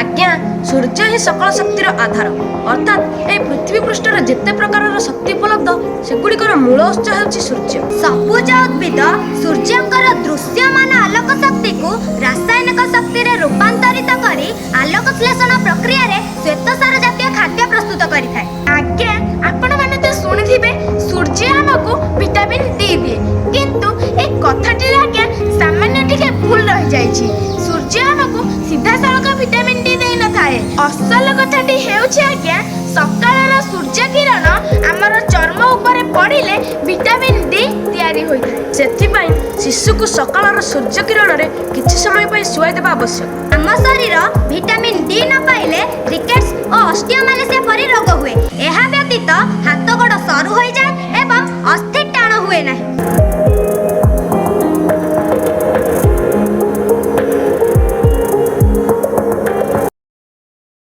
ଆଜ୍ଞା, ସୂର୍ଯ୍ୟ ହିଁ ସକଳ ଶକ୍ତିର ଆଧାର। ଅର୍ଥାତ୍ ଏହି ପୃଥିବୀ ପୃଷ୍ଠରେ ଯେତେ ପ୍ରକାରର ଶକ୍ତି ଉପଲବ୍ଧ, ସେଗୁଡ଼ିକର ମୂଳ ଉତ୍ସ ହେଉଛି ସୂର୍ଯ୍ୟ। ସବୁଜ ଉଦ୍ଭିଦ ସୂର୍ଯ୍ୟଙ୍କର ଦୃଶ୍ୟମାନ ଆଲୋକ ଶକ୍ତିକୁ ରାସାୟନିକ ଶକ୍ତିରେ ରୂପାନ୍ତରିତ କରି ଆଲୋକ ଶ୍ଳେଷଣ ପ୍ରକ୍ରିୟାରେ ଶ୍ୱେତସାର ଜାତୀୟ ଖାଦ୍ୟ ପ୍ରସ୍ତୁତ କରିଥାଏ। ଆଜ୍ଞା, ଆପଣମାନେ ତ ଶୁଣିଥିବେ ସୂର୍ଯ୍ୟ ଆମକୁ ଭିଟାମିନ୍ ଡି ଦିଏ। କିନ୍ତୁ ଏ କଥାଟିରେ ଆଜ୍ଞା ସାମାନ୍ୟ ଟିକେ ଭୁଲ ରହିଯାଇଛି। ସୂର୍ଯ୍ୟ ଆମକୁ ସିଧାସଳଖ ଭିଟାମିନ୍ ଡି ଦେଇନଥାଏ। ଅସଲ କଥାଟି ହେଉଛି ଆଜ୍ଞା, ସକାଳର ସୂର୍ଯ୍ୟ କିରଣ ଆମର ଚର୍ମ ଉପରେ ପଡ଼ିଲେ ଭିଟାମିନ୍ ଡି ତିଆରି ହୋଇଥାଏ। ସେଥିପାଇଁ ଶିଶୁକୁ ସକାଳର ସୂର୍ଯ୍ୟ କିରଣରେ କିଛି ସମୟ ପାଇଁ ଶୁଆଇ ଦେବା ଆବଶ୍ୟକ। ଆମ ଶରୀର ଭିଟାମିନ୍